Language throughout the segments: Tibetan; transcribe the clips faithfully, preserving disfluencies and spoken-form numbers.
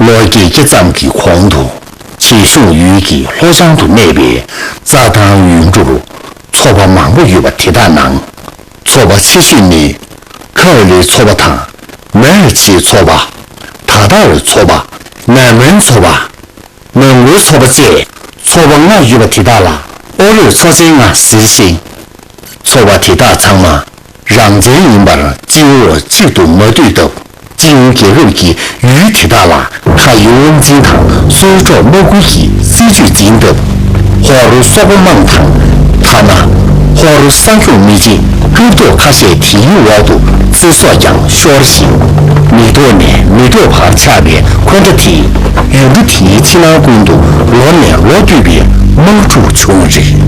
ལོ་བརྒྱད་བརྒྱ་ཙམ་གྱི་གོང་དུ། བྱེ་གཞུང་ཡུལ་གྱི་ལྷོ་བྱང་དུ་གནས་པའི་རྩྭ་ཐང་ཡུལ་གྲུར་ཚོ་པ་མང་པོ་ཡོད་པ་དེ་དག་ནང་། ཚོ་པ་ཆེ་ཤོས་ནི། ཁ་ཨ་ལིའི་ཚོ་པ་དང་། མེ་ཨ་ཆིའི་ཚོ་པ། ད་ཐར་ཚོ་པ། ནན་མོན་ཚོ་པ། ནང་ལོའི་ཚོ་པ་བཅས་ཚོ་པ་ལྔ་ཡོད་པ་དེ་དག་ལ་ཨོ་རོད་ཚོ་ཆེན་ལྔ་ཟེར་ཞིང་། ཚོ་པ་དེ་དག་ཚང་མ་རང་བཙན་ཡིན་པར་སྤྱི་འོག་གཅིག་ཏུ་མ་འདུས་སྟབས། སྤྱི་ཡོངས་རྒྱལ་ཁབ་ཀྱི་ཡུལ་དེ་དག་ལ་ཁ་ཡི་དབང་འཛིན་དང་གསོལ་ལྕོག་དམག་ཁུལ་གྱི་སྲིད་ཇུས་འཛིན་སྟབས། ཧོར་སོག་པོ་དམངས་དང་། ཐ་ན་ཧོར་ས་སྐྱོང་མི་རྗེ་སྐབས་ཐོག་ཁ་ཤས་དེའི་འོག་ཏུ་ཚེ་སྲོག་ཀྱང་ཤོར་ཞིང་། མི་ཐོག་ནས་མི་ཐོག་བར་ཆགས་པའི་འཁོན་འདྲ་དེས་ཡུལ་གྲུ་དེའི་ཕྱི་ནང་ཀུན་ཏུ་ལོ་ནས་ལོ་བསྟུད་པའི་དམག་འཁྲུག་བྱུང་བ་རེད།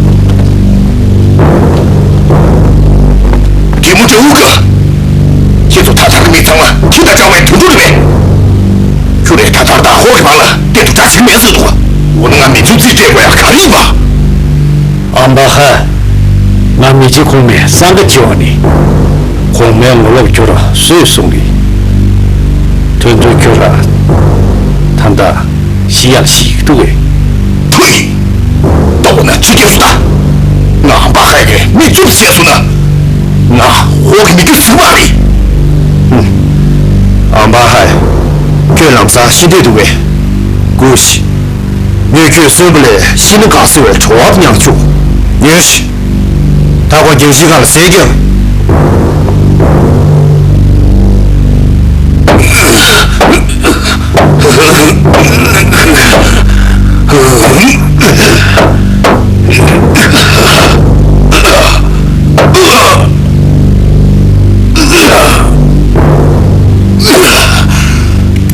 གད་མོ་འདྲ་འུ་ག་ཁྱེད་ཚོ་ད་ཐར་མི་ཚང་མ་ཁྱི་དང་འདྲ་བའི་དུད་འགྲོ་རེད་པས། ཁྱོད་རས་ད་ཐར་དང་ཧོར་གྱི་བར་ལ་གཏན་དུ་འདྲ་ཟིག་མེད་ཟེར་འདུག་འོ་ན་ང་མི་ཚོ་རྩིས་སྤྲད་དགོས་ཡག་ག་རེ་ཡིན་པ། ཨམ་བ་ཧ། ང་མི་རྗེ་གོང་མའི་སང་ག་བྱེད་པ་ནི། གོང་མའི་ངོ་ལོག་ཁྱོད་ར་སུས་གསུང་གི། ཐོན་ཐོན་ཁྱོད་ར་ད་ལྟ་ཤི་ཡག་ཤི་འདུག་གས། ཐུའི། ལྟ་བུ་ན་ཆུ་རྒྱལ་སུ་ད། ང་ཨམ་བ་ཧའི་གི་མི་བཅུ་བྱས་སོང་ན། ང་འོག་གི་མི་རྒྱུ་ཟིག་མ་རེད། ཨམ་བ་ཧའི། ཁྱོད་ལམ་སང་ཤི་འདོད་འདུག་གས། སྒུག་ཤིག་ངས་ཁྱོད་གསོན་པོ་ལས་ཤི་ན་དགའ་ཟེར་བའི་བྲོ་བ་མྱང་བཅུག་ཉོན་ཞིག་ད་ཁོ་རྒྱང་ཤིང་ཁ་ལ་ཟས་ཀྱང་།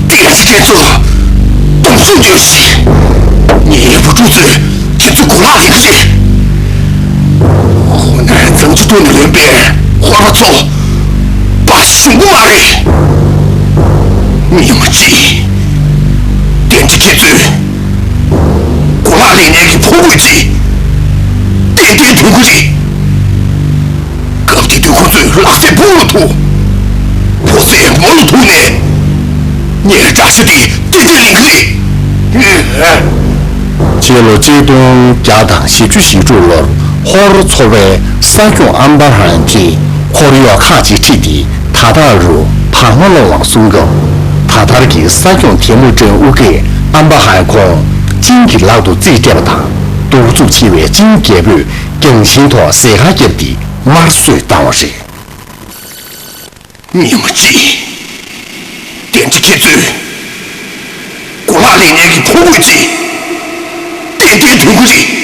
ཏེ་སྐྱེ་ཚོ་སྟོང་གསུམ་ཡོད་ཞིག་ངའི་བུ་ཕྲུག་ཚོས་ཁྱེད་ཚོའི་གོ་ལག་ལེན་གྱི་རེད། ཁོ་ནས་འཛམ་གྱི་སྟོང་ནས་ལོན་པའི་ཧོར་པ་ཚོ་དཔའ་ཞུམ་པོ་མ་རེད། མི་མ་གཅིག་དེ་འདྲ་ཁྱེད་ཚོས་གོ་ལག་ལེན་མཁན་གྱི་ཕོ་རྒོད་ཅིག་ཏན་ཏན་ཐོན་གྱི་རེད། སྐབས་དེ་དུས་ཁོ་ཚོས་ལག་རྩེད་བུ་ལ་ཐུག་ཕོ་རྩེད་མོ་ལ་ཐུག་ནས། ངའི་དགྲ་ཤ་དེ་ཏན་ཏན་ལེན་གྱི་རེད། ཕྱི་ལོ་གཅིག་སྟོང་བརྒྱ་དང་བཞི་བཅུ་ཞེ་དྲུག་ལོར་ཧོར་ཚོ་པའི་ས་སྐྱོང་ཨམ་བ་ཧན་གྱིས་འཁོར་གཡོག་ཁག་ཅིག་ཁྲིད་དེ་ད་ཐར་རུ་བག་མ་སློང་བར་སོང་སྐབས། ད་ཐར་གྱི་ས་སྐྱོང་ཐེ་མུ་ཀྲན་དབུ་དཀར་ཨམ་བ་ཧན་ཁོང་ཅིན་གྱི་ལག་ཏུ་རྩིས་སྤྲད་པ་དང་། གདུག་རྩུབ་ཆེ་བའི་ཅིན་རྒྱལ་པོས་རྒྱང་ཤིང་ཐོག་ཟས་ཁ་བརྒྱབ་སྟེ་དམར་གསོད་བཏང་བ་རེད། མི་མ་གཅིག་དེ་འདྲ་ཁྱེད་ཚོས་གོ་ལག་ལེན་མཁན་གྱི་ཕོ་རྒོད་ཅིག་ཏན་ཏན་ཐོན་གྱི་རེད།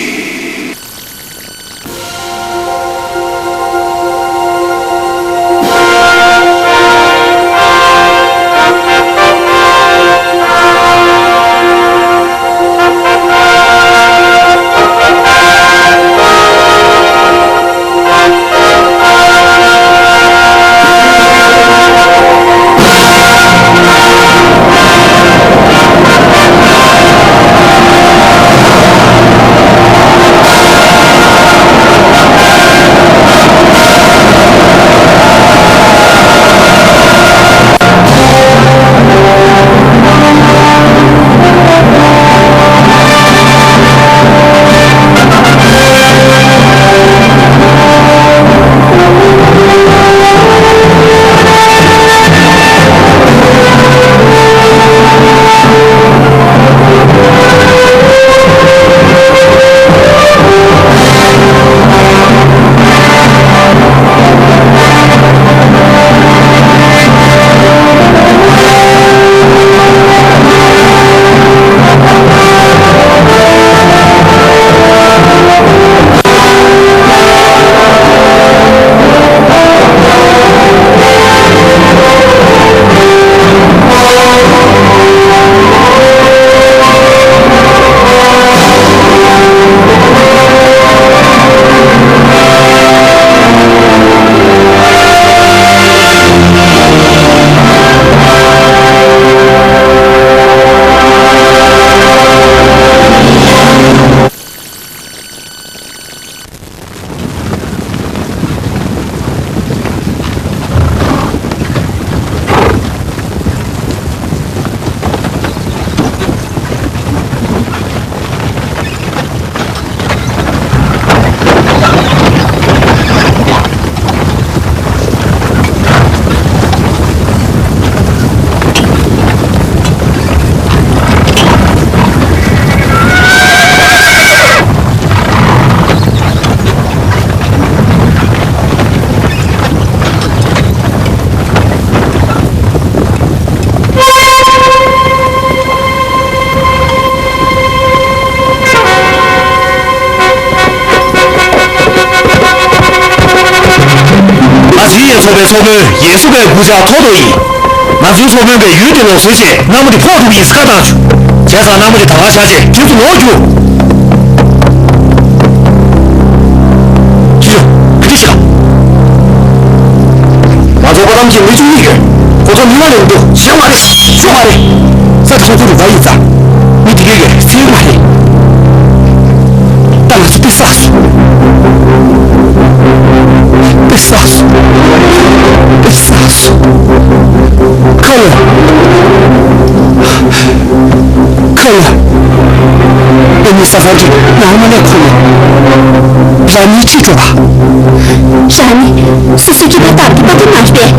ཚོགས་པའི་ཚོགས་དཔོན་ཡེ་སུ་པའི་སྐུ་ཕྱྭ་ཐོ་ཐོ་ཡིས། ང་ཚོའི་ཚོགས་དཔོན་གྱིས་ཡུལ་དེ་ལོག་སོང་རྗེས་གནའ་མོ་དེ་ཕོག་ཐུབ་ཡིན་ཟེར་བཀའ་བཏང་བྱུང་། བྱས་ཙང་གནའ་མོ་དེ་ད་ག་བཞག་རྗེས་རྒྱུན་དུ་ལོག་རྒྱུགས། ཅི་ཡོད། ག་འདྲ་ཞིག་ལ། ང་ཚོ་པ་ཏམ་གྱི་མི་བཅུ་གཉིས་ཡོད། ཁོ་ཚོ་མི་མ་ལས་མི་འདུག་ཤོད་མ་རེད། ཤོད་མ་རེད། ས་དེ་ཁོ་ཚོ་རུ་བ་ཡིན་ཙང་། མི་དེ་གས་ཀྱི་སེམས་མ་རེད། ད་ང་ཚོ་དཔེ་བསགས་སོང་། དཔེ་བསགས་སོང་། དཔེ་བསགས་སོང་། ཁ་ལོ། ཁ་ལོ། དཔེ་མི་ས་ཁར་གྱི་ནང་མ་ནས་ཁོ་ལོ། རང་ཉིད་ཁྲིད་འགྲོ་བ། རང་ཉིད་སོ་སོའི་སྐྱེས་པ་ལྟར་གྱི་པ་ཏི་མ་རེད་པས།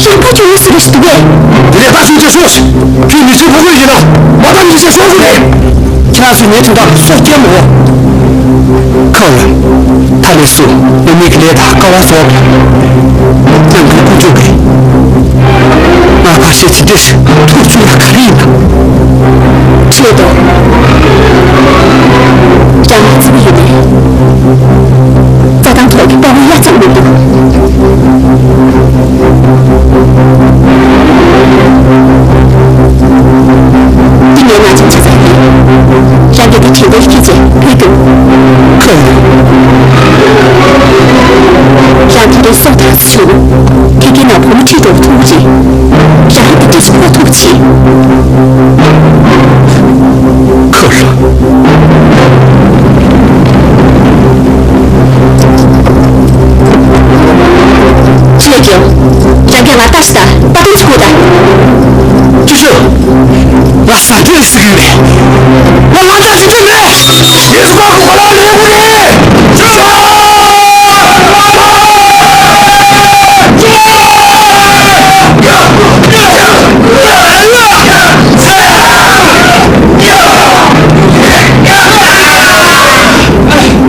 རང་ཕར་ཕྱོགས་ནས་སུ་རེ་ཞིག་འདུག་གས། དེ་ལས་ད་ཆུང་ཆུང་ཤོག་ཁྱོད་མི་ཚེ་ཕོ་རྒོད་ཡིན་ན་མ་ད་མི་ཚེ་ཤོར་གི་རེད། ཁྱེད་རང་ཚོས་ངའི་དོན་དག་སྲོག་སྐྱེལ་མོ། ཁ་ལ། ད་ནས་བཟུང་ངའི་མིག་ལས་ད་དཀའ་བ་བཟོ། ནམ་མཁའ་ཀུན་སྤྱོད་པའི། ང་ཁ་ཤས་ཚིག་འདིར་ཐུག་བཅུག་ན་ག་རེ་ཡིན་ན། ཆོས་དང་། རང་གི་ཚིག་ཡིན་ནས། རྩྭ་ཐང་ཐོག་གི་དཔའ་བོ་ཡ་ཚང་མི་འདུག་འདི་ངའི་ང་ཚོ་ཆ་ཚང་ཡིན། རང་གི་དེ་དྲན་རྟེན་སྐྱིད་ཅེས་བོད་ཀྱི། ཁོས། རང་གི་དེ་སྲོག་ཐག་ཆོད། དེ་གའི་ནང་བུ་མོ་ཁྲིད་འགྲོ་ཐུབ་ཀྱི། རང་གི་དེ་ཞིག་ཐུབ་ཀྱི། ཁོས། ཅི་ལས་ཀྱང་། རང་གིས་ང་ལྟ་ཞིག་དང་པ་ཏུང་ཆུ་ཁུག་དང་། ཅི་ཞུ། ང་ཟ་འདོད་ཟེར་གྱི་མེད། ང་ལ་ལྟ་ཟེར་གྱི་མེད། ཡེ་སུ་ཁ་ཁོ་ལ་ལས་པ་རེད། ཅི་ཞུ།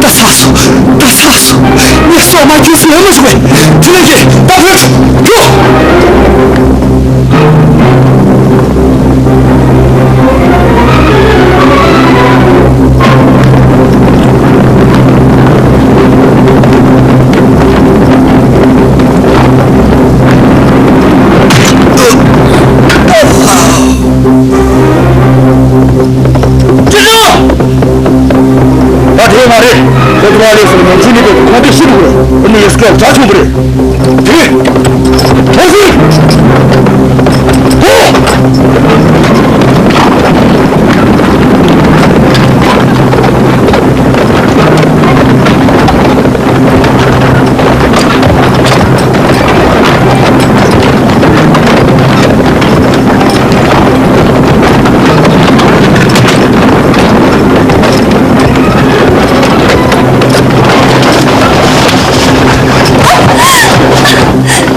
ད་ཚར་སོང་། ད་ཚར་སོང་། ངས་སྲོག་མ་ཁྱོད་སུ་ལེན་མ་བྱུང་བས། དེ་ལས་ཀྱི་ད་བོད་ཁྲོ། ད་དེ་མ་རེད། ཁོ་ཚོ་ལ་ལས་སོང་ནས་ཅི་ནི་དེ་ཁོང་དེ་ཤི་འདུག་རེད། ཨ་ནི་ཡེ་སུ་ཀ་ལ་དྲག་བྱུང་བ་རེད། དེ། ཁོ་ཚོས། ཧོ།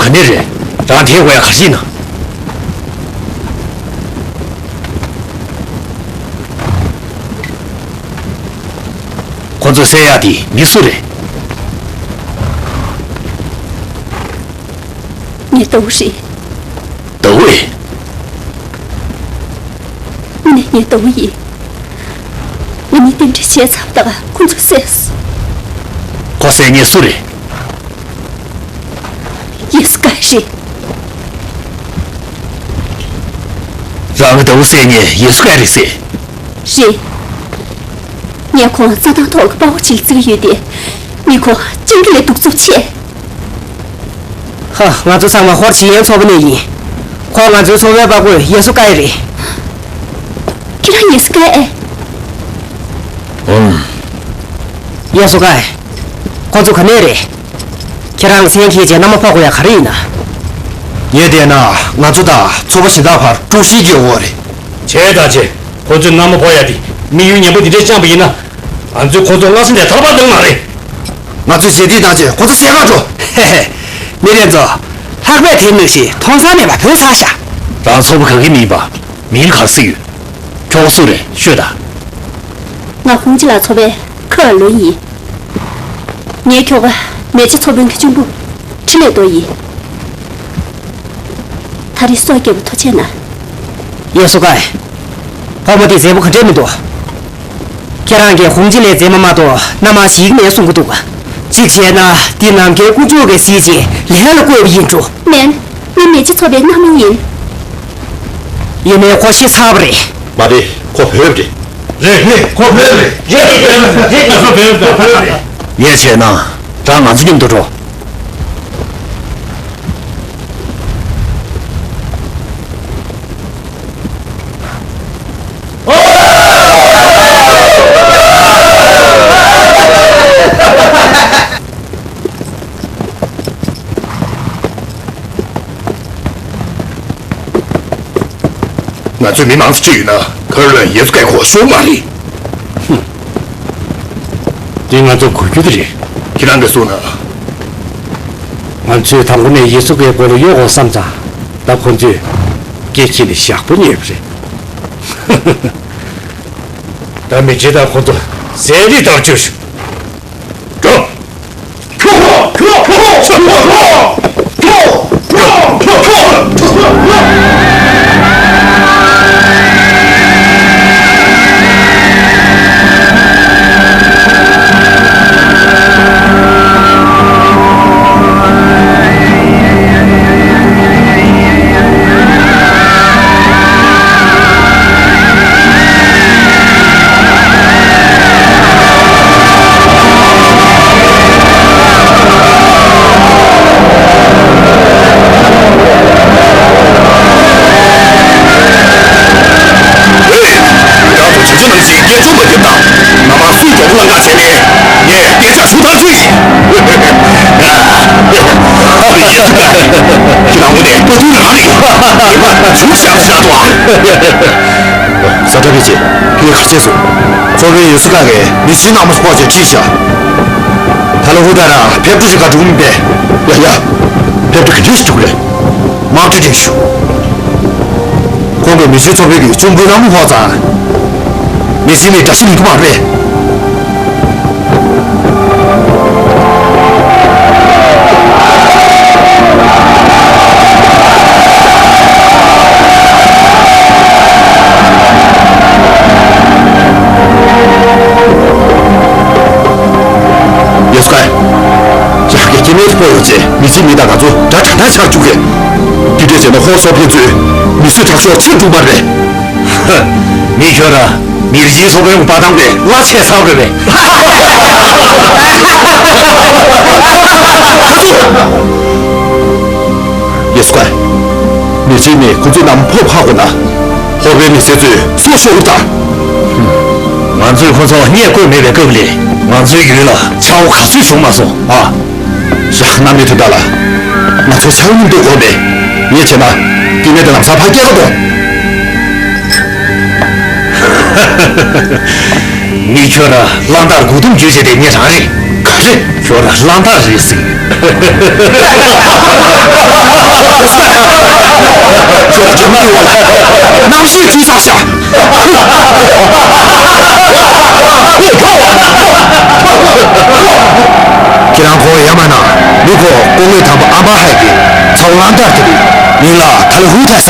ག་ནས་རེད། རང་དེའི་དབང་ག་རེ་ཡིན་ན། ཁོ་ཚོ་བསད་ཡག་དེ་མི་སུ་རེད། ངའི་ཟླ་བོ་རེད། ཟླ་བོ་ཨེ། དངོས་གནས་ངའི་ཟླ་བོ་ཡིན། ང་གཉིས་རྟེན་འབྲེལ་བྱས་ཚར་བ་དང་ཁོ་ཚོས་བསད་སོང་། ཁོ་བསད་མཁན་སུ་རེད། ཡེ་སུ་ཀའི་རེད། རང་གི་ཟླ་བོ་བསད་མཁན་ཡེ་སུ་ཀའི་རེད་ཟེར། རེད། ངས་ཁོང་རྩྭ་ཐང་ཐོག་གི་དཔའ་བོ་ཅིག་ལ་བརྩི་གི་ཡོད་དེ། མི་ཁོ་སྤྱང་ཀི་ལས་གདུག་རྩུབ་ཆེ། ཧ། ང་ཚོ་ཚང་མ་ཧོར་ཇི་ཡན་ཚོ་པ་ནས་ཡིན། ཁོང་ང་ཚོའི་ཚོ་པའི་དཔའ་རྒོད་ཡེ་སུ་ཀའི་རེད། ཁྱེད་རང་ཡེ་སུ་ཀའི་ཨེ། ཨུམ། ཡེ་སུ་ཀའི། ཁོ་ཚོ་ག་ནས་རེད། ཁྱེད་རང་མཚན་འཁྱེར་བྱས་མནའ་མ་ཕབ་དགོས་ཡ་ག་རེ་ཡིན་ན། ངས་བལྟས་ན་ང་ཚོ་དང་ཚོ་པ་གཞན་དག་བར་དཀྲུག་ཤིང་གི་འོག་རེད། བྱས་དང་བྱས། ཁོ་ཚོས་མནའ་མ་ཕབ་ཡ་དེ་དམིགས་ཡུལ་ངན་པ་འདི་འདྲས་བཅངས་པ་ཡིན་ན། ང་ཚོས་ཁོ་ཚོ་སྔ་ས་ནས་ཐར་པ་གཏོང་ང་རེད། ང་ཚོས་བྱས་དེ་དང་བྱས་ཁོ་ཚོ་བསད་ག་འགྲོ། ཧེ་ཧེ། མི་རེ་ཚོ། ལྷག་པས་དེ་མི་ཤེས་མཐོང་ས་མེད་པ་བོད་ཚར་ཤག་རང་ཚོ་པ་ག་གི་མིན་པ། མིང་ག་རེ་ཟེར་ཡོད། ཁྱོ་ག་སུ་རེད་ཤོད་དང་། ང་ཧུང་ཅི་ལགས་ཚོ་པའི་ཁོའི་བློན་ཡིན། ངའི་ཁྱོ་ག་མེ་ལྕེ་ཚོ་དཔོན་གྱི་གཅུང་པོ་ཁྲི་ལས་རྡོ་ཡིན། ད་རེས་སྲོག་བསྐྱབས་པར་ཐུགས་རྗེ་གནང་། ཡེ་སུ་ཀའི། ཕོ་མོ་དེ་མཛེས་པོ་ག་འདྲས་མི་འདུག་ཁྱེད་རང་གིས་ཧུང་ཅི་ལའི་མཛེས་མ་མ་གཏོགས་མནའ་མ་ཞིག་མེད་གསུང་གི་འདུག་གཅིག་བྱས་ན་འདི་ནམ་མཁའི་དཀོན་མཆོག་གིས་གཟིགས་བྱས་ལན་ལ་བཀོད་པ་ཡིན་འགྲོ། མེན། ངས་མེ་ལྕེ་ཚོ་པའི་མནའ་མ་ཡིན། ཡིན་ནའི་ཁོ་ཤི་ཚར་བ་རེད། མ་རེད། ཁོ་བོད་པ་རེད། རེད་རེད། ཁོ་བོད་པ་རེད། རེད་རེད། རེད་རེད། ཁོ་བོད་པ་རེད། བོད་པ་རེད། ངས་བྱས་ན་རང་ང་ཚོ་མཉམ་དུ་འགྲོ། ང་ཚོས་མི་མང་ཙམ་ཁྲིད་ཡོད་ན་ཁ་རོ་ལན་ཡེ་སུ་ཀའི་ཁོག་ཤོར་མ་རེད། ཧུམ། འདི་ང་ཚོ་གོ་རྒྱུ་དེ་རེད། ཁྱེད་རང་གིས་གསུངས་ན། ང་ཚོས་དང་པོ་ནས་ཡེ་སུ་ཀའི་མགོ་ལ་གཡོག་དགོས་བསམ་ཙང་། ད་ཁོ་ཚོས་སྐེ་ཁྱེར་ནས་ཞག་པོ་ཉལ་བ་རེད། ད་མི་ཁྲིད་དང་ཁོ་ཚོ་ཟས་རིགས་ལྟར་བཅོས་ཤིག་འགྲོ། རང་ཚོ་བྱེད་ཆོག་ནང་བཞིན་སྐད་ཆུང་མ་བརྒྱབ་དང་། ནང་མ་སུས་མགྱོགས་པོ་ལ་ང་བྱས་ནས་ངས་གཏན་འཇགས་ཚུགས་ཐག་ཆོད་ཡིན། ཁྱེད་རང་གིས་ཁྱེད་རང་ངོ་ནས་བཀའ་དྲིན་རང་རེད། ཉི་མ་ཚུར་བཞག་ཤག་ཏུ་ཨ། ས་ཁྲ་ཕལ་ཆེར་ཁོས་ག་རེ་བྱས་སོང་། ཚོ་པའི་ཡེ་སུ་ཀ་གིས་མི་ཤི་ནང་མ་ཕོག་ཅེས་ཁྲིད་ཤག་ད་ལོ་ཧུ་ད་ར་ཕེབས་འགྲོ་ཞིག་ག་འགྲོ་མིན་པས། ཡ་ཡ། ཕེབས་འགྲོ་ག་འདྲས་ཞིག་འགྲོ་རེད། དམག་གྲ་སྒྲིག་ཞུ། ཁོང་གིས་མི་ཤི་ཚོ་པའི་གི་གཅུང་པོའི་ནང་མ་ཕོག་ཙང་། མི་ཤི་ནི་དགྲ་ཤ་ལེན་གི་མ་རེད། ཡེ་སུ་ཀའི། ཡ་གི་སྐྱེ་དམན་ཕོ་ཡོད་ཚེ་མི་ཚེ་མི་དང་ང་ཚོ་དགྲ་དྲག་དྲག་ཆགས་བཅུག་གི། དེ་འདྲས་བྱས་ན་ཧོར་སོག་ཕན་ཚོས་མི་གསོད་ཁྲག་སྦྱོར་ཆེར་འགྲུབ་པ་རེད། མི་ཁྱོད་ར་མིར་ཇིའི་སོག་པོའི་དཔའ་ཐང་པས་བླ་ཆད་ཚར་དགོས་པས། ཡེ་སུ་ཀའི། མི་ཚེ་ནས་ཁོ་ཚོའི་ནང་ཕོག་ཧ་གོ་ན། ཧོར་པའི་མི་སེར་ཚོས་སྲོག་ཤོར་དང་། ང་ཚོས་ཁོ་ཚོ་རྙེད་དགོས་མེད་པའི་སྐབས་ལས་ང་ཚོའི་ཡུལ་ལ་ཆག་སྒོ་ག་ཚོད་བྱུང་མ་སོང་ཨ། ཡ་གནམ་མེད་དུས་ད་ལ། ང་ཚོ་ཚ་བོ་མཉམ་དུ་དགོས་པས། ངས་བྱས་ན། དེ་ནས་དེ་ལམ་སང་ཕར་སྐྱེལ་ག་འགྲོ། མི་ཁྱོད་ར་གླང་དར་དགུ་དུམ་བརྒྱུད་བྱས་ཏེ་ངས་རང་རེད། ག་ རེད། ཁྱོད་རང་གླང་དར་རེད་ཟེར། ཁྱོད་ཀྱི་མིག་འོག་ལ་རྣམ་ཤེས་འཁྲུལ་ཚར་ཤག་ཁྱེད་རང་ཁོང་ཡ་མ་ན་མི་ཁོ་སྐུ་ངོ་དམ་པ་ཨམ་བྷ་ཧའི་གི་ཚོགས་གླང་དར་དེ་རེད། མིང་ལ་ཐ་ལ་ཧུ་ཐ་ས།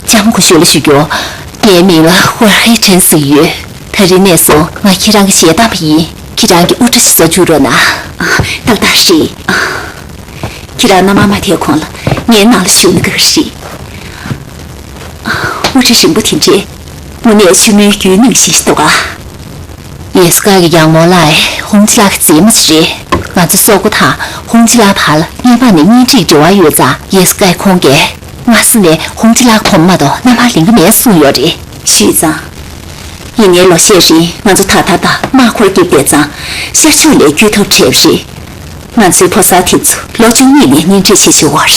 ལྕམ་སྐུ་ཞབས་ལ་ཞུ་རྒྱུ། ངའི་མིང་ལ་ཧོར་ཧའི་ཁྲེན་ཟེར་ཡོད། ད་རིང་ནས་བཟུང་ང་ཁྱེད་རང་གི་ཞལ་གདམས་པ་ཡིན། ཁྱེད་རང་གི་དབུ་སྐྲ་ཞིག་བཟོ་བཅུག་རོགས་གནང་། ཏག་ཏག་རེད། ཁྱེད་རང་མནའ་མ་མ་ཐེབས་གོང་ལ་ངའི་ནང་ལ་བཞུགས་ན་དགའ་གི་རེད། དབུ་སྐྲ་རིང་པོ་དེ་འདྲས། དངོས་གནས་ཆུ་མོའི་རྒྱུན་ནང་བཞིན་ཞིག་འདུག་ག་ཡེ་སུ་ཀ་གི་ཡང་མོ་ལགས་ཧུང་ཅི་ལགས་ཀྱི་མཛེས་མ་ཅིག་རེད། ང་ཚོ་སོག་པོ་དང་ཧུང་ཅི་ལགས་བར་ལ་སྔོན་མ་ནས་གཉེན་སྒྲིག་འབྲེལ་བ་ཡོད་ཙང་། ཡེ་སུ་ཀ་ཁོང་གིས་སྔ་ས་ནས་ཧུང་ཅི་ལགས་ཁོང་མ་གཏོགས་མནའ་མར་ལེན་གྱི་མེད་གསུངས་ཡོད་རེད། ཞུས་ཙང་། ཡིན་ནའི་ལོ་ཤས་རིང་ང་ཚོ་ད་ལྟ་དང་དམག་འཁོར་རྒྱབ་བསྡད་ཙང་ཤར་ཕྱོགས་ལ་བསྐྱོད་ཐབས་བྲལ་བ་རེད། ང་ཚོའི་ཕོ་གསར་དེ་ཚོ་ལོ་བཅུ་གཉིས་ནས་གཉེན་སྒྲིག་བྱེད་བཞིན་ཡོད་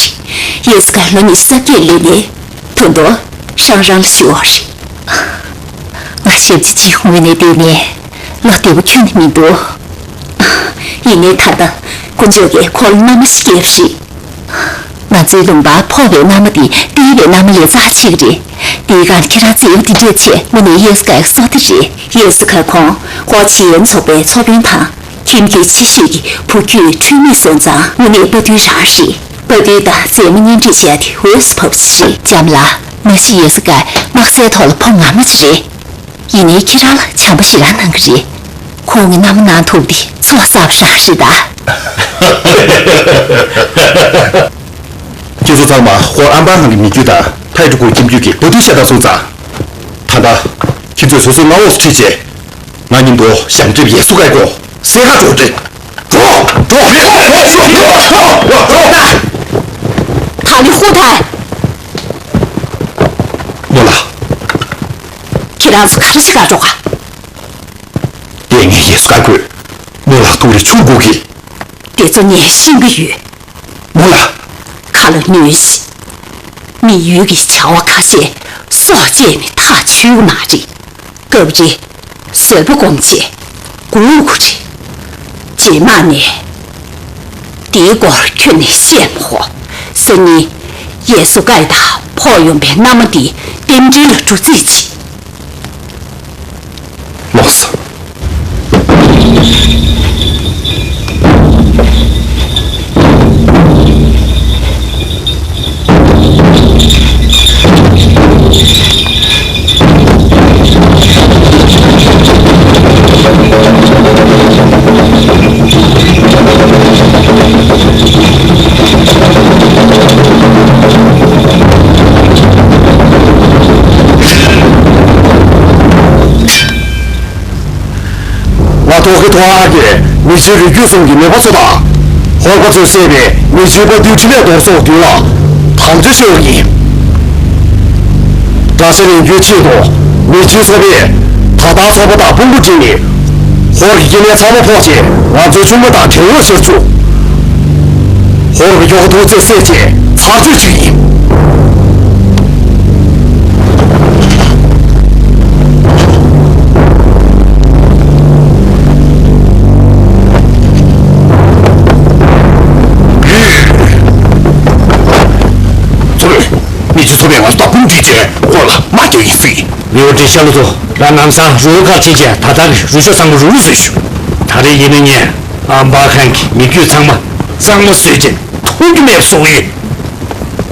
རེད། ཡེ་སུ་ཀ་ལོ་ཉི་ཤུ་རྩ་བརྒྱད་སླེབས་ནས་ད་དུང་རང་རང་ལ་བཞུགས་ཡོད་རེད། ང་ཞབས་ཕྱི་གཅིག་ངོས་ནས་བལྟས་ནས་བློ་བདེ་པོ་ཁྱོན་ནས་མི་འདུག་ཡིན་ནའི་ད་ལྟ་དཀོན་མཆོག་གིས་ཁོ་ལ་མནའ་མ་ཞིག་བསྐྱལ་བ་རེད། ང་ཚོའི་ལུང་པར་ཕོག་པའི་མནའ་མ་དེ་བསྟན་པའི་མནའ་མ་ལས་རྩ་ཆེ་གི་རེད། དེའི་སྒང་ཁྱེད་རང་མཛེས་པོ་འདི་འདྲས་བྱས། དངོས་གནས་ཡེ་སུ་ཀའི་བསོད་བདེ་རེད། ཡེ་སུ་ཀ་ཁོང་ཧོ་ཆི་ཡན་ཚོགས་པའི་ཚོགས་དཔོན་དང་། ཁྱིམ་རྒྱུད་ཆེ་ཤོས་ཀྱི་བུ་རྒྱུད་འཁྲུལ་མེད་སོང་ཙང་དངོས་གནས་དཔའ་རྟུལ་རང་རེད། དཔའ་རྟུལ་དང་མཛེས་མ་གཉེན་སྒྲིག་བྱས་ཏེ་འོས་སུ་བབས་པ་ཞིག་རེད། ལྕམ་ལགས། མ་གཞི་ཡེ་སུ་ཀ་དམག་སའི་ཐོག་ལ་ཕོ་ངར་མ་ཅིག་རེད། ཡིན་ནའི་ཁྱེད་རང་ལ་བྱམས་པ་ཞེ་དྲག་གནང་གི་རེད། ཁོང་གི་མནའ་མ་གནང་ཐུབ་དེ་ཚོགས་བསགས་པ་རང་རེད་ད། ཁྱེད་ཚོ་ཚང་མ་ཧོར་ཨམ་པ་ཧན་གྱི་མི་རྒྱུད་དང་ཐའི་ཀྲུ་གུའི་ཁྱིམ་རྒྱུད་ཀྱི་བུ་ཐུ་ཤ་སྟག་སོང་ཙང་། ད་ལྟ་ཁྱེད་ཚོས་སོ་སོའི་མངའ་འོག་སུ་ཁྲིད་བྱས། ང་མཉམ་དུ་ཞབས་འདེགས་ཡེ་སུ་ཀའི་སྐོར་གསལ་ཁ་འགྲོ་རེད། འགྲོ། འགྲོ། ད་ལི་ཧུ་ཐའི། མོ་ལ། ཁྱེད་རང་ཚོ་ག་རེ་བྱེད་ག་འགྲོ་ག་དེ་ངས་ཡེ་སུ་ཀའི་སྐོར་མོ་ལ་ཐུག་རེ་ཆུ་དགོས་ཀྱི། དེ་ཚོ་ངས་ཤེས་ཀྱི་ཡོད། མོ་ལ། ཁ་ལ་ཉོན་ཞིག་མི་ཡུལ་གྱི་བྱ་བ་ཁ་ཤས་སྲོག་བཅད་ནས་ཐག་ཆོད་ཀྱི་མ་རེད། སྐབས་རེ་བཟོད་པ་སྒོམ་བྱས་སྒུག་དགོས་རེད། རྗེས་མ་ནས་འདིའི་སྐོར་ཁྱོན་ནས་བཤད་མ་དགོས། སང་ཉིན་ཡེ་སུ་ཀའི་དང་ཕོག་ཡོང་པའི་མནའ་མ་འདི་རྟེན་འབྲེལ་ལ་འགྲོ་རྩིས་བྱེད། ལགས་སོ། ང་ཐོག་གི་ཐོག་ཨ་ཀེ་མི་ཆོས་རིགས་རྒྱུད་གསུམ་གྱི་ནུས་པ་ཚོ་དང་། ཧོར་པ་ཚོས་བསད་པའི་མི་ཆོས་པ་བདུད་འདྲེ་ལས་ལྡོག་སོགས་བདུན་ལ་དམ་བཅའ་ཞུ་བ་ཡིན། དགྲ་ཤ་ལེན་རྒྱུའི་ཆེད་དུ་མི་ཆོས་ཚོགས་པས་ད་ལྟ་ཚོགས་པ་དང་དཔུང་པ་བསྒྲིགས་ནས་ཧོར་གྱི་སྐྱེ་དམན་ཚང་མ་ཕོག་བྱས་ང་ཚོའི་ཆུང་མ་དང་བྲན་གཡོག་བྱེད་རྒྱུ། ཧོར་གྱི་ཡོ་ག་ཐུག་ཚེ་བསད་བྱས་ཚར་གཅོད་བྱེད་ཀྱི་ཡིན། ཚོ་ལོས། མི་ཆོས་ཚོགས་པས་ང་ཚོ་དང་དཔུང་སྒྲིག་བྱས་ཧོར་ལ་དམག་རྒྱག་གི་ཡིན་ཟེར། ལིའུ་ཏི་ཤ་ལོ་ཚོ་རང་ལམ་སང་རུ་ཁག་ཕྱིན་བྱས་ད་ལྟ་གི་རུ་ཤག་ཚང་མ་རུ་རུ་བཟོས་ཤོག་ད་རེས་ཡིན་ན་ངས་ཨམ་བ་ཁན་གྱི་མི་རྒྱུད་ཚང་མ་གཙང་མ་བཟོས་བྱས་མཐོང་རྒྱུ་མེད་པ་བཟོ་གི་ཡིན།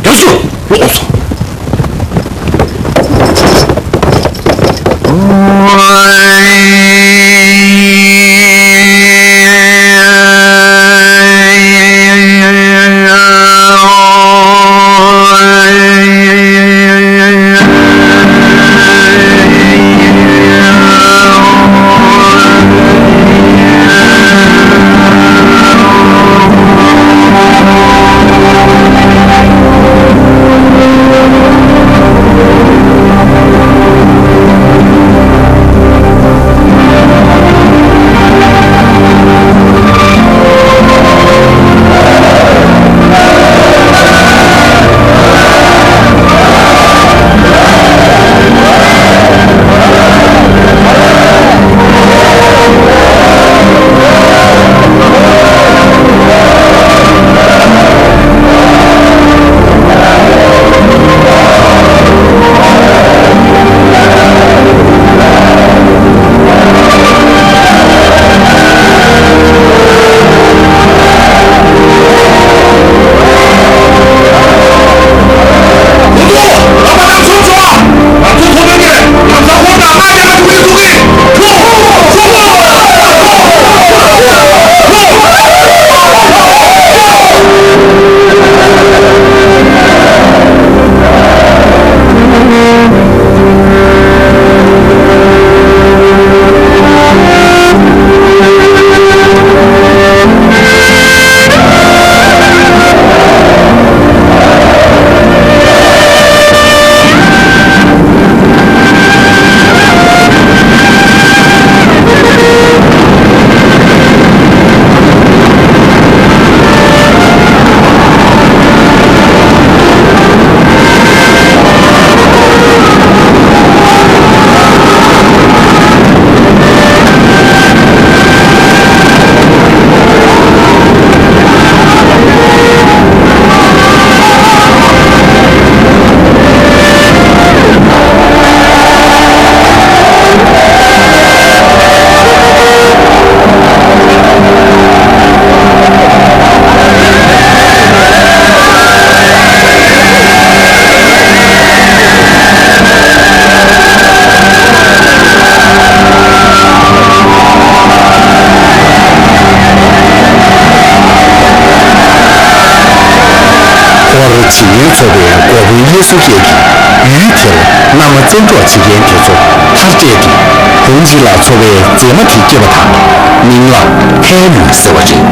རྒྱབ་ཤོག་ལོག་སོང་། བྱེས་ཡོན་ཚོ་པའི་འགོ་དཔོན་གཡས་སུ་རྒྱལ་གྱིས་ཡུལ་དེར་མནའ་མ་བཙན་འཕྲོག་བྱེད་མཁན་དེ་ཚོ་མཐར་བསྐྲད་དེ། ཧོང་ཇི་ལ་ཚོ་པའི་མཛེས་མ་དེ་སྐྱེས་པ་དང་མིང་ལ་ཧན་ཡུན་ཟེར་བ་རེད།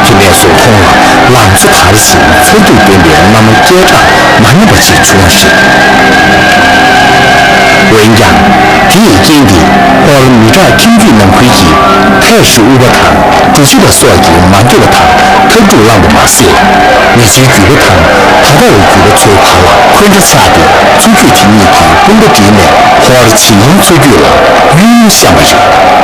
དེ་ནས་བཟུང་ཁོང་ལ་ལང་ཚོ་དར་ཞིང་མཚར་སྡུག་ལྡན་པའི་མནའ་མ་སྐད་གྲགས་མ་ཉམས་པ་ཞིག་བྱུང་བ་རེད། འོན་ཀྱང་། དེ་ཡི་རྐྱེན་གྱིས་ཧོར་མི་དྲག་ཁྱིམ་རྒྱུད་ནང་ཁུལ་གྱི་ཐའེ་ཧྲི་དབུ་པ་དང་གྲུ་བཞི་པ་སོགས་ཀྱིས་མ་འདོད་པ་དང་ཐབས་གྲུག་བསླངས་པ་མ་ཟད། མི་ཚེའི་རྒྱུད་པ་དང་ད་ལྟ་བའི་རྒྱུད་པ་ཚོའི་བར་ལ་འཁོན་འདྲ་ཆགས་ཏེ། མཚོ་རྒྱུད་དེ་གཉིས་ཀྱིས་དཔུང་པ་བསྒྲིལ་ནས་ཧོར་བྱེས་ཡོན་མཚོ་རྒྱུད་ལ་གཡུལ་བཤམས་པ་རེད།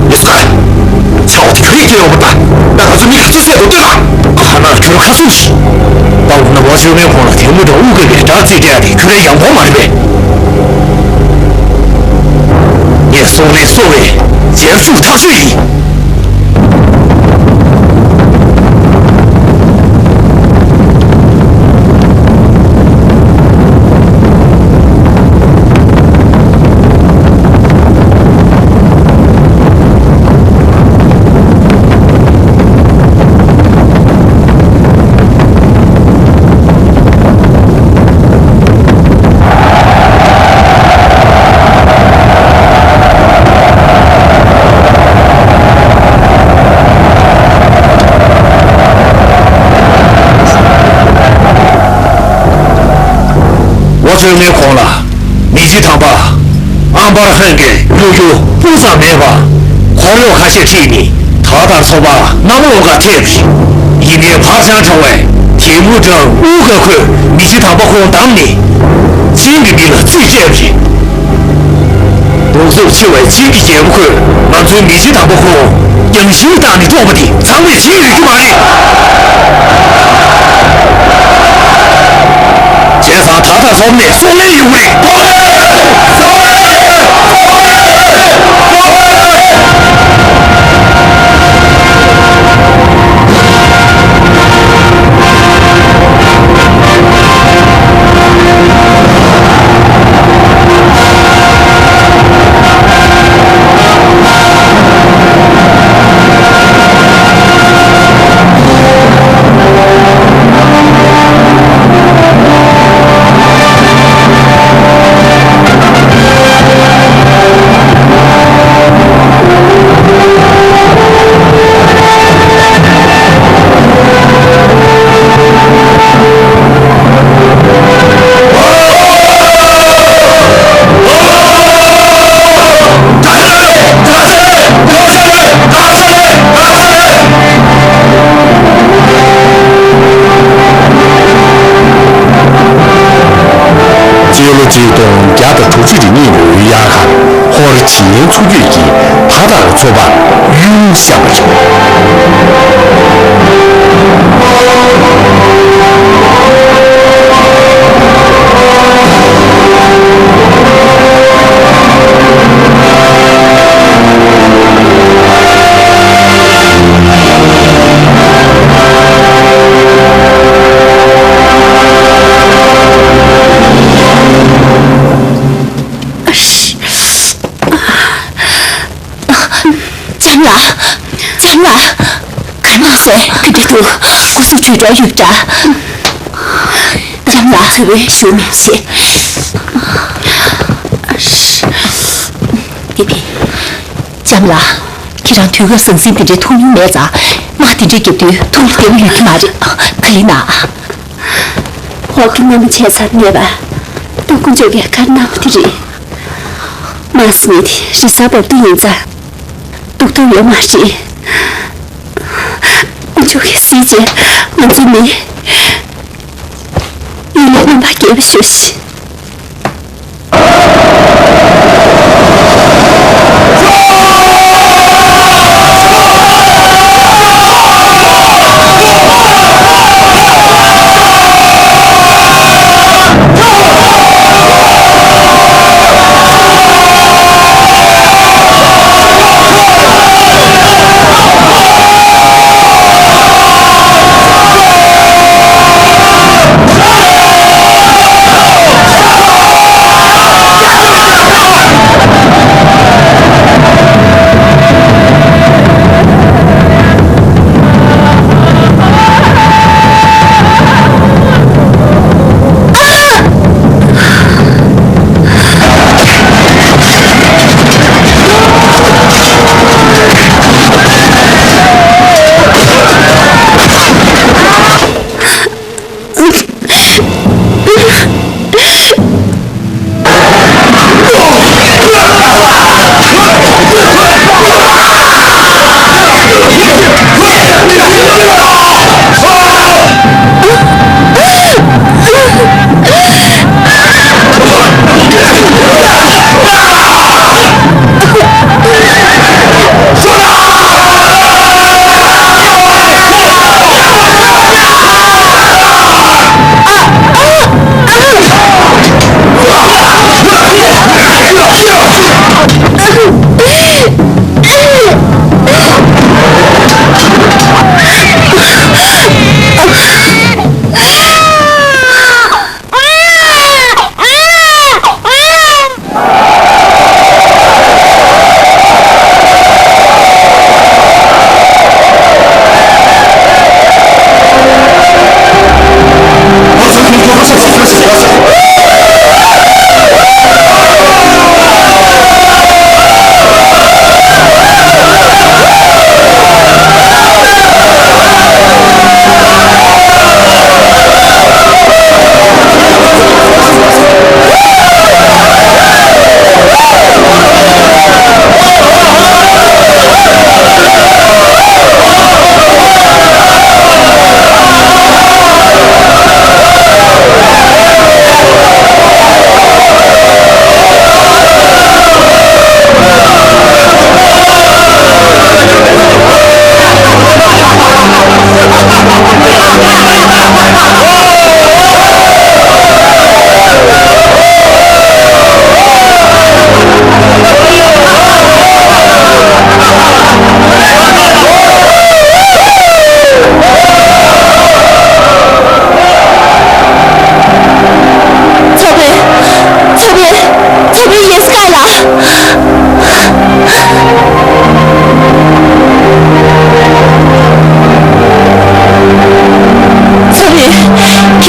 ཡེ་སུ་ཁ། ཚ་བ་དེ་ག་རེ་སྐྱེ་ཡོང་པ་ད། ད་ང་ཚོ་མི་ག་ཚོད་བསད་དུ་ལྟོས་ལ། ཁ་ནག་ཁྱོད་ཁ་སུ་ཞིག་ད་འོ་ན་ཝ་ཅོ་མེན་ཁོང་ལ་དེ་མུ་དང་དབུ་དགའ་བའི་དགྲ་རྩིས་སྤྲད་ཡ་དེ་ཁྱོད་རའི་ཡང་ཁོང་མ་རེད་པས། ངས་སྲོག་ལན་གསོ་བའི་རྗེས་འཇུག་ཐག་ཆོད་ཡིན། ཝ་ཅོ་མེན་ཁོང་ལ་མི་རྗེ་དམ་པ་ཨམ་བར་ཧན་གྱི་གཡོ་སྒྱུ་སྤུ་ཙམ་མེད་པར་འཁོར་གཡོག་ཁ་ཤས་ཁྲིད་ནས་ད་ལྟར་ཚོ་པ་གནམ་ལོ་འགའ་ཐེབས་ཤིང་། ཡིན་ནའི་ཕར་བྱང་ཁྲ་བས་དེ་མུ་དྲང་དབུ་ག་ཁོས་མི་རྗེ་དམ་པ་ཁོང་བདམས་ནས་ཅིང་གི་མི་ལ་རྩིས་སྤྲད་པ་རེད། གདུག་རྩུབ་ཆེ་བའི་ཅིང་གི་རྒྱལ་པོ་ཁོས་ང་ཚོའི་མི་རྗེ་དམ་པ་ཁོང་རྒྱང་ཤིང་བཏང་ནས་བཀྲོངས་པ་དེ་ཚང་མས་ཤེས་ཡོད་ཀྱི་མ་རེད། བྱས་ཙང་ད་ལྟ་ཚོ་པ་ནས་སྲོག་ལན་ཡོང་གི་རེད། སྤྱི་ལོ་ཆིག་སྟོང་བརྒྱ་དང་དྲུག་ཅུ་རེ་གཉིས་ལོའི་དབྱར་ཁར་ཧོར་བྱེས་ཡོན་མཚོ་རྒྱུད་ཀྱིས་ད་ལྟར་ཚོ་པ་གཡུལ་བཤམས་པ་རེད། ལྕམ་ལགས། ལྕམ་ལགས། ག་ནས་སོང་། ག་འདྲ་འདུག་སྐུ་གཟུགས་བཅོས་འགྲོ་ཡོད་འདྲ། ལྕམ་ལགས། ཚུར་བཞུགས་མི་བྱེད། ལྕམ་ལགས། ཁྱེད་རང་དུས་སྐབས་ཟང་ཟིང་དེ་འདྲའི་མཐོང་མྱོང་མེད་ཙང་། དམག་དེ་འདྲའི་རྒྱབ་དུས་ཐུགས་ལ་བདེ་པོ་ཡོད་ཀྱི་མ་རེད། ཁ་ལི་ན། འོག་གི་མཉམ་བྱས་ཚར་ནས་པ། ཏུང་ཀུན་ཇོ་གིས་ག་རེ་གནང་བ་དེ་རེད། དམག་ཟེར་མཁན་དེ་རི་གཟར་འབབ་དུས་ཡིན་ཙང་། སྡུག་ཐུབ་ཡོད་མ་རེད། ཀུན་ཇོ་གིས་གཟིགས་བྱས་ང་ཚོ་མི་ཡིད་ལ་རྣམ་པར་རྒྱལ་བ་ཞུ་ཞིག་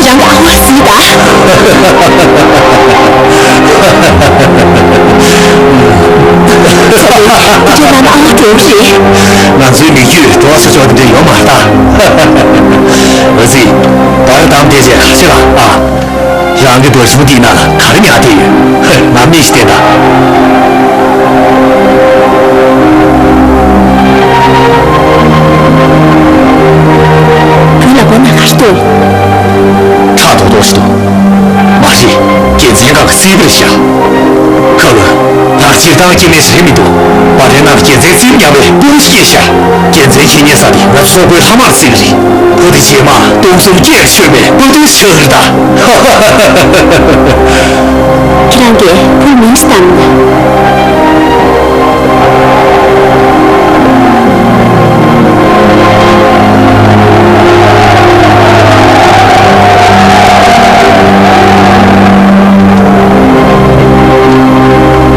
ཚོགས་དཔོན། ཚོགས་དཔོན། ཚོགས་དཔོན་ཡེ་སི་ཀ་ལགས། ཚོགས་དཔོན། ཁྱེད་རང་གི་ཨ་ཕར་གཟིགས་དང་། ཚོགས་དཔོན། ཁྱེད་རང་གི་ཨ་ཕ་འགྲོ་གི་རེད། ང་ཚོའི་མི་རྒྱུད་འགྲོ་ས་ཕྱོགས་དེ་འདྲ་ཡོད་མ་རེད་ད། འོ་ཙི། བར་དམ་བསྡད་བྱས་ག་རེ་བྱེད་ལ་ཨ། རང་གི་རྡོ་གཞུང་འདིའི་ནང་ལ་ག་རེ་ཉར་བསྡད་ཡོད། ཧེ། ང་མིག་ཅིག་བསྟན་དང་། བུ་ལ་མགོ་ན་ག་རེ་འདུག་ཁྲག་རྡོག་རྡོག་ཞིག་འདུག་མ་རེད། རྒྱལ་མཚན་སྒང་ག་རྩིས་པར་བཞག་ཁ་ལོ། ད་སྤྱིར་བཏང་སྐྱེ་དམན་ཞིག་རེད་མི་འདུག་བ་དན་ནང་རྒྱལ་མཚན་རྩིས་ཉམས་པའི་སྤུ་གུ་སྐྱེས་ཤག་རྒྱལ་མཚན་ཁྱེད་ཉེ་ས་དེ་ང་ཚོ་སོག་པོའི་ལྷ་དམག་རྩིས་པ་རེད། བུ་དེ་རྗེས་མ་སྟོང་གསུམ་སྐྱེས་ཆོད་པའི་དཔའ་རྟུལ་ཆགས་རེད་ད། ཁྱེད་རང་གིས་བུ་མིང་ཅིག་བཏགས་ན།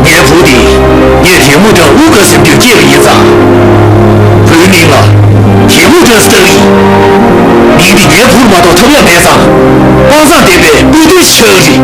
ངའི་བུ་དེ་ངས་རྒན་མོ་སྒྲ་ཨུ་ག་ཟེར་དུས་སྐྱེས་པ་ཡིན་ཙང་། བུའི་མིང་ལ་རྒན་མོ་སྒྲ་ཟེར་གི། མིང་དེ་ངའི་བུར་མ་གཏོགས་ཐོབ་ཡ་མེད་ཙང་། དཔའ་མཛངས་ལྡན་པའི་དཔའ་རྟུལ་ཆགས་རེད།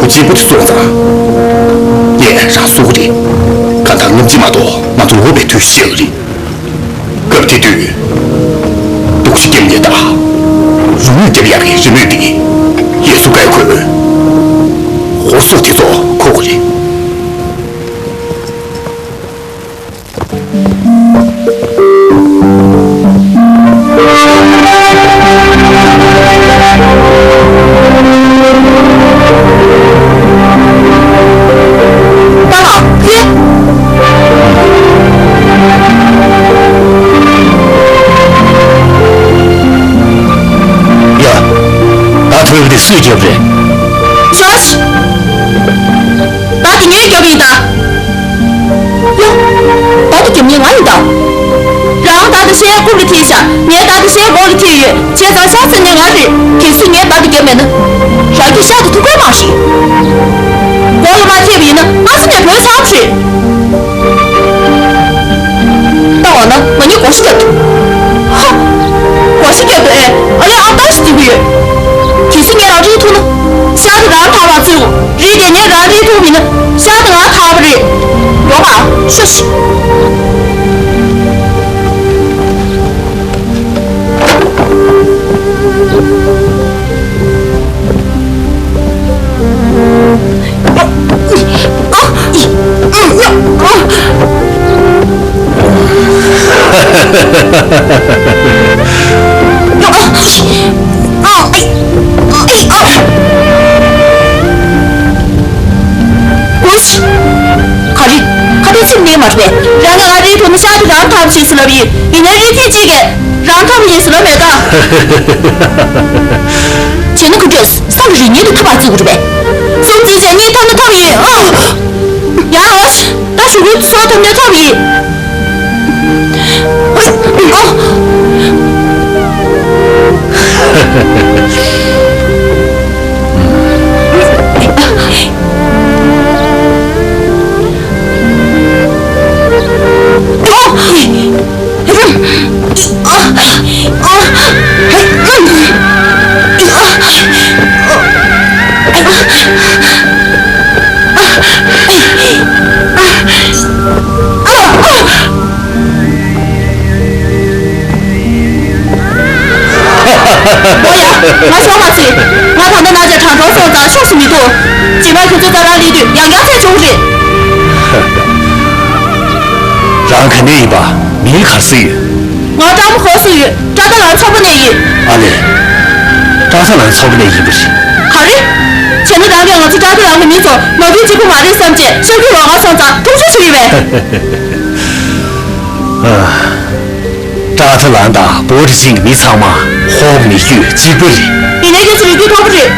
གཅིག་པུ་དེ་སོང་ཙང་། ངས་རང་གསོད་ཀྱི་རེད། གང་ལྟར་ངོམས་རྗེས་མ་གཏོགས་ང་ཚོ་ལོག་པའི་དུས་ཤེས་ཀྱི་རེད། སྐབས་དེ་དུས། སྡུག་ཤི་རྒྱབ་ནས་ད། རུ་མོས་རྒྱབ་ཡག་གི་རི་མོས་དེ། ཡེ་སུ་ཀའི་ཁོས། ཧོར་སོག་དེ་ཚོ་ཁོ་གོ་རེད། ཡ། ད་ཐོས་པ་དེ་སུས་རྒྱབ་རེད། ཞོག་ད་དེ་ངས་རྒྱབ་ཡིན་ད། ཡ། ད་དེ་རྒྱབ་མཁན་ང་ཡིན་ད། རང་ད་དེ་ཤའི་རྐུབ་ལ་ཐེབས་ཤག་ངས་ད་དེ་ཤའི་མགོ་ལ་ཐེབས་ཡོད། བྱས་ཙང་ཤ་ཟ་མཁན་ང་རེད། གལ་སྲིད་ངས་ད་དེ་རྒྱབ་མེད་ན། རང་གིས་ཤ་དེ་འཐུང་གི་མ་རེད། མགོ་ལ་མ་ཐེབས་པ་ཡིན་ན་ཨ་ཙི་ནས་བྲོས་ཚར་བ་རེད། ལྟ་འོ་ན་ང་གཉིས་སྒོར་གཞས་རྒྱབ་ཐུབ། ཧ། སྒོར་གཞས་རྒྱབ་ཐུབ་ཨེ། ཨ་ལས་ཨང་རྟགས་ཤིག་འཛིན་གྱི་ཡོད། གལ་སྲིད་ངས་རང་རིགས་ཐུག་ན། ཤ་དེ་རང་ཐར་བ་བརྩི་རོགས། རིགས་དེ་ངས་རང་རིགས་ཐུག་མིན་ན། ཤ་དེ་ང་ཐར་བ་རེད། ཡོང་བ། ཤོག་ཤིག་ག་རེ། ཁ་དོག་ཚིག་ནས་མ་རེད་པས། རང་གི་ཨ་རིའི་ཐོག་ནས་ཤ་དེ་རང་ཐར་བྱེད་ཟེར་ལབ་ཡིན། ཡིན་ནའི་རིགས་ཐེ་གཅིག་གིས་རང་ཐར་བ་ཡིན་ཟེར་ལབ་མེད་ད། བྱས་ན་ག་འདྲས་སང་གི་རིག་ཉིན་དུ་ཐར་བ་བརྩི་དགོས་རེད་པས། སུམ་རྩེན་བྱས་ཉིན་ཐར་ན་ཐར་བ་ཡིན་ཨ། ཡ་ཨོ། ད་ཞུ་གུ་སོ་ཐར་ནས་ཐར་བ་ཡིན། ཨོ། ཨོ་ཡ། ང་ཤོག་མ་ཚིག་ང་ད་ལྟ་ནང་ཆ་དྲང་གྲོགས་སོང་ཙང་ཤོག་སུ་མི་འདུག་རྗེས་མ་ཁྱོད་ཚོ་རྩ་རང་ལས་དུས་ཡང་བསྐྱར་ཚེ་བྱུང་རེད། རང་ག་ནས་ཡིན་པ། མིང་ག་རེ་ཟེར་ཡོད། ང་ཀྲང་མོ་ཧོ་ཟེར་ཡོད། ཀྲ་ཏ་ལའང་ཚོགས་པ་ནས་ཡིན། ཨ་ལས། ཀྲ་ཏ་ལའང་ཚོགས་པ་ནས་ཡིན་པ་རེད། ག་རེ། བྱས་ན་རང་གིས་ང་ཚོ་ཀྲ་ཏ་ལའང་གི་མི་ཚོ་ནོར་འཁྲུལ་གཅིག་པུ་མ་རེད་བསམ་བྱས་ཤར་ཁུལ་ལོག་ང་སོང་ཙང་ཐུགས་རྗེ་ཆེ་ཡོད་པས། ཀྲ་ཏ་ལའང་དང་པོ་ཏི་ཅིང་གི་མི་ཚང་མ་ཧོ་མི་རྒྱུད་གཅིག་པ་རེད། ཡིན་ནའི་ཁྱེད་ཚོ་ལོ་རྒྱུས་མཐོ་པོ་རེད།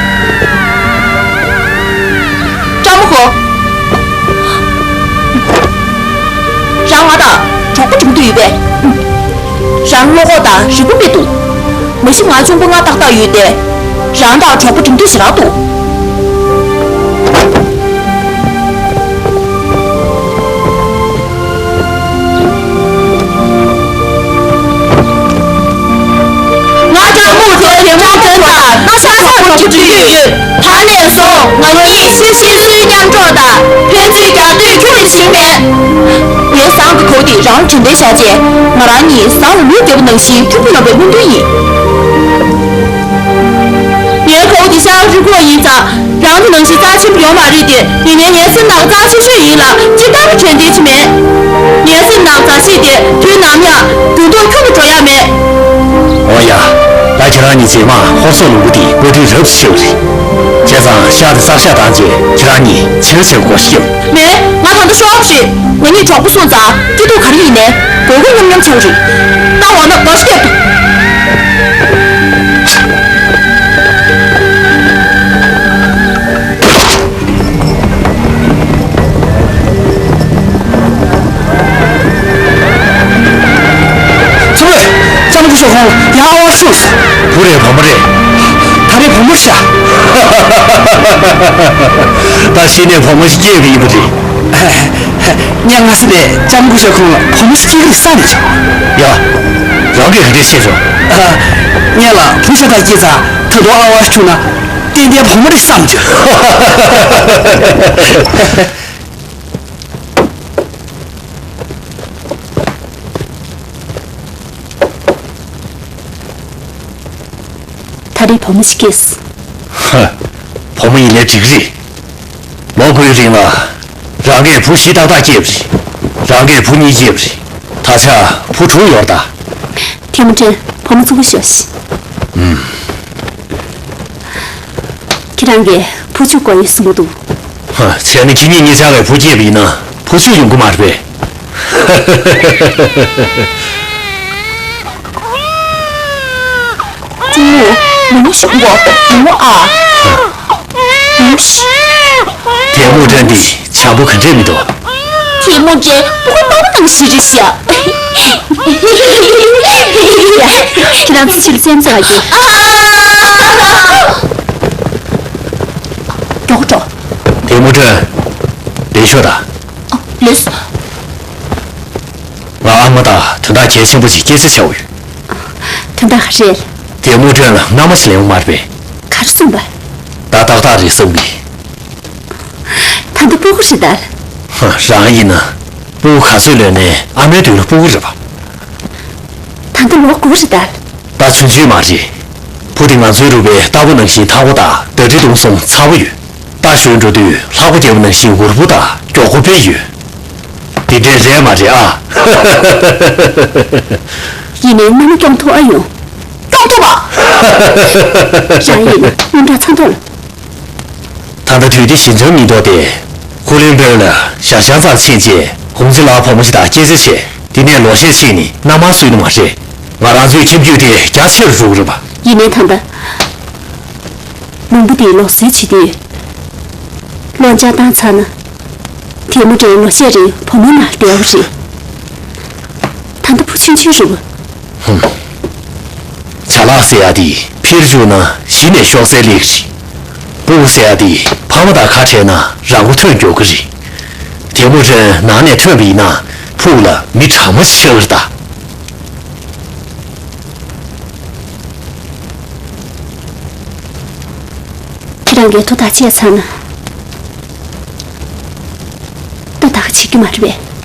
ཀྲང་མོ་ཧོ། རང་ང་དང་གྲོགས་པོ་འགྲིག་མཐུན་ཡོད་པས། རང་བློ་ཁོག་དང་རིག་པ་དཔེ་འདུག་མ་གཞི་ང་གཅུང་པོ་ང་ཏག་ཏག་ཡོད་དེ། རང་དང་གྲོགས་པོ་འགྲིག་མཐུན་ཞེ་དྲག་འདུག་ང་ཀྲང་མོ་ཚོའི་གད་མོ་སྟོན་དང་ང་ཤ་ཚ་གྲོགས་པོ་འགྲིག་ཡོད། ད་ནས་བཟུང་ང་གཉིས་ཕྱི་ཕྱི་སུའི་མཉམ་འགྲོགས་དང་ཕན་ཚུན་རྒྱབ་གཏོད་ཁྱོན་ནས་བྱེད་མེད། ངའི་ཟངས་ཀྱི་གའུ་དེ་རང་ལ་དྲན་རྟེན་བཞག་རྗེས་ང་རང་གཉིས་ཟངས་ལ་ལུད་བརྒྱབ་པ་ནང་བཞིན་ཕྲུ་གུ་ལོན་པའི་སྨོན་འདུན་ཡིན། ངའི་གའུ་དེ་ཤ་རི་ཁོག་ཡིན་ཙང་རང་གི་ནང་བཞིན་རྩ་ཆེན་པོ་ཡོད་མ་རེད་དེ། ཡིན་ནའི་ངའི་སེམས་ནང་རྩ་ཆེ་ཤོས་ཡིན་ལ་ཇི་ལྟར་དྲན་རྟེན་བྱེད་མེད། ངའི་སེམས་ནང་མཛའ་བཤེས་དེ་དུས་ནམ་ཡང་འགྱུར་ལྡོག་ཁྱོན་ནས་འགྲོ་ཡ་མེད། འོ་ཡ། ད་ཁྱེད་རང་གཉིས་རྗེས་མ་ཧོར་སོག་ལུང་པ་དེའི་བཀའ་དྲིན་རབ་ཏུ་ཆེ་བ་རེད། བྱས་ཙང་ཤ་དེ་བསགས་ཤ་བཏང་རྗེས་ཁྱེད་རང་གཉིས་བྱས་ན་བྱས་དགོས་ཤེས། མེད། ང་ད་ལྟ་ཤོག་བྱེད། ང་གཉིས་གྲོགས་པོ་སོང་ཙང་སྐྱིད་སྡུག་ག་རེ་ཡིན་ནའི་དགོས་མཁོ་མཉམ་མཉམ་བྱེད་དགོས་རེད། ད་འོ་ན་སྒོར་གཞས་རྒྱབ་ཐུབ། ཚུར་རེད། ལྕམ་སྐུ་ཞབས་ཁོང་ཡང་ཨ་བར་ཤོག་བུ་རེད་བུ་མོ་རེད། ད་རེས་བུ་མོ་ཤ། ད་གཞི་ནས་བུ་མོ་ཞིག་སྐྱེས་པ་ཡིན་པ་རེད། ངས་སྔ་ས་ནས་ལྕམ་སྐུ་ཞབས་ཁོང་ལ་བུ་མོ་ཞིག་སྐྱེས་ཀྱི་རེད་བསམ་ནས་བྱུང་། ཡ། རང་གིས་ག་འདྲས་ཤེས་བྱུང་། ངས་ལ་བུ་ཤ་དང་སྐྱེས་ཙང་ད་དུང་ཨ་བར་བྱུང་ན། ཏན་ཏན་བུ་མོ་རེད་བསམ་གྱི། ད་རེས་བུ་མོ་ཞིག་སྐྱེས། ཧ། བུ་མོ་ཡིན་ནའི་འགྲིག་གི་རེད། ལོ་དགུའི་རིང་ལ་རང་གིས་བུ་བཞི་ཏག་ཏག་སྐྱེས་པ་རེད། རང་གིས་བུ་གཉིས་སྐྱེས་པ་རེད། ད་ཆ་བུ་དྲུག་ཡོད་རེད་ད། ཐལ་མོ་སྒྲོན། བུ་མོ་གཙོ་བོ་ཤོག་ཤིག། ཨུམ། ཁྱེད་རང་གིས་བུ་བཅུ་བསྐོ་ཡོད་གསུང་གི་འདུག། ཧ། བྱས་ན་ཁྱེད་གཉིས་གཉིས་ཆ་གིས་བུ་སྐྱེས་པ་ཡིན་ན་བུ་བཅུ་ཡོང་གི་མ་རེད་པས། གཅུང་མོ། མོ་མོ་ཞོག་གོ། མོ་མོ་ཨ། མོ་མོ་ཤི། ཐལ་མོ་སྒྲོན་འདི་བྱམས་པོ་ག་འདྲས་མི་འདུག། ཐལ་མོ་སྒྲོན་སྤུ་གུ་དམར་པོ་ནང་བཞིན་རེད་ཤག། ཁྱེད་རང་ཚོ་ཕྱིར་སེམས་ཚ་གི། མགྱོགས་འགྲོ། ཐལ་མོ་སྒྲོན། ལེན་ཤོག་ད། ཨ། ལོས། ང་ཨ་མ་དང་དོན་དག་གལ་ཆེན་པོ་ཞིག་སྐད་ཆ་བྱའོ་ཡོད། དོན་དག་ག་རེ་རེད། ཐལ་མོ་སྒྲོན་ལ་མནའ་མ་ཞིག་ལེན་དགོས་མ་རེད་པས། ག་རེ་གསུངས་པ། ད་ཏག་ཏག་རེད་གསུངས་པས། ད་ལྟ་སྤུ་གུ་རེད་ད། ཧ། རང་ཡིན་ན། སྤུ་གུ་ག་ཚོད་ལོན་ནའི་ཨ་མའི་མདུན་ལ་སྤུ་གུ་རེད་པ། ད་ལྟ་ལོ་དགུ་རེད་ད། ད་ཆུང་ཆུང་མ་རེད། བུ་དེ་ང་ཚོའི་རུས་པའི་རྟ་ཕོ་ནང་བཞིན་ཐག་པ་དང་འདར་ཁྲི་བརྡུང་སོང་ཚ་པོ་ཡོད། རྟ་ཞོན་འགྲོ་དུས་ལྷག་པ་རྒྱབ་པ་ནང་བཞིན་འུར་པོ་དང་མགྱོགས་པོ་དཔེ་ཡོད། དེ་འདྲས་རེད་མ་རེད་ཨ། ཡིན་ནའི་མནའ་མ་སྐྱོང་ཐུབ་ཨ་ཡོང་། སྐྱོང་ཐུབ་པ། རང་ཡིན་ན་སྔོན་འགྲོ་ཚ་མདོག་ལ། ད་ལྟ་དུས་དེ་ཞི་འཇམ་མི་འདུག་སྟེ། ཧུ་ལིན་པེར་ལ་ཞག་ཞག་ཙམ་ཕྱིན་རྗེས་ཧུང་ཙི་ལའི་བུ་མོ་ཞིག་དང་སྐྱེས་ཚེ་ཆེ། དེ་ནས་ལོ་ཤས་ཕྱིན་ནས་མནའ་མ་གསོས་ནི་མ་རེད། ང་རང་ཚོའི་ཁྱིམ་རྒྱུད་དེ་རྒྱ་ཆེར་འགྲོ་གི་རེད་པ། ཡིན་ནའི་ད་ལྟ་ལུང་པ་དེའི་ལུགས་སྲོལ་བྱེད་དུས། བློ་འཇགས་བཏང་ཚར་ན། ཐལ་མོ་སྒྲོན་ལོ་ཤས་རིང་བུ་མོའི་ནང་བསྡད་པ་རེད། ད་ལྟ་བུ་ཆུང་ཆུང་རེད་པ། ཧུམ། བྱ་གླག་ཟེར་ཡ་དེ་ཕིར་བཅུག་ན་གཞི་ནས་ཤོག་ཟས་སླེབས་ཀྱི་རེད། སྤུ་གུ་ཟེར་ཡ་དེ་ཕ་མ་དང་ཁ་བྲལ་ན་རང་མགོ་ཐོན་མགྱོགས་ཀྱི་རེད། ཐལ་མོ་སྒྲོན་ནང་ནས་ཐོན་པ་ཡིན་ན་ཕུགས་ལ་མི་དྲང་མོ་ཆགས་ཀྱི་རེད་ད། ཁྱེད་རང་གིས་དོ་བདག་བྱས་ཚར་ན། ད་བདག་བྱེད་རྒྱུ་མ་རེད་པས།